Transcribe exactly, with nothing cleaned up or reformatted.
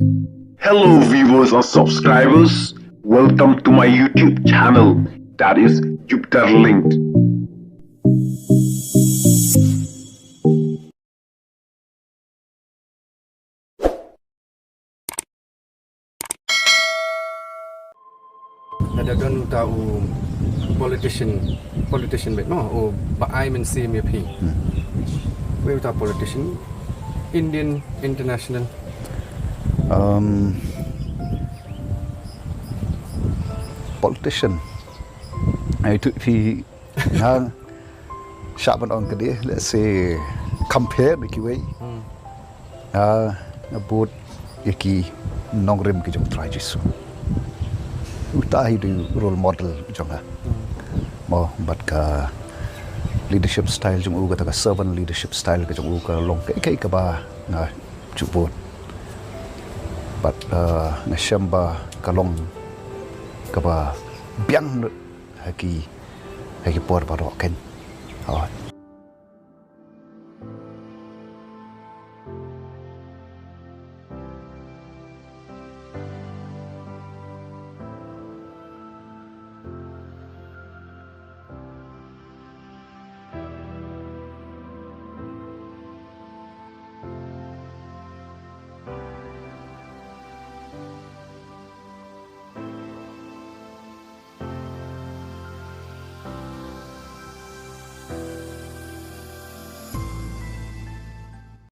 Hello viewers and subscribers, welcome to my YouTube channel, that is Jupiter Linked. Lada don uta u politician, politician beit mo, u ba ai mynsiem ïa phi. Wei uta politician, Indian, international. Um, politician. Ai tu phi nga shah ban ong ka dei, let's say, compare da kiwei. Nga, nga bud ïa ki nongrim ki jong Trai Jisu. Uta hi dei role model jong nga. Mo, bad ka leadership style jong u, kata ka servant leadership style ka jong u ka long kaei kaei kaba nga ju bud. Bad, uh, nga shem ba ka long kaba biang lut ha ki, ha ki por baroh kein. Oh,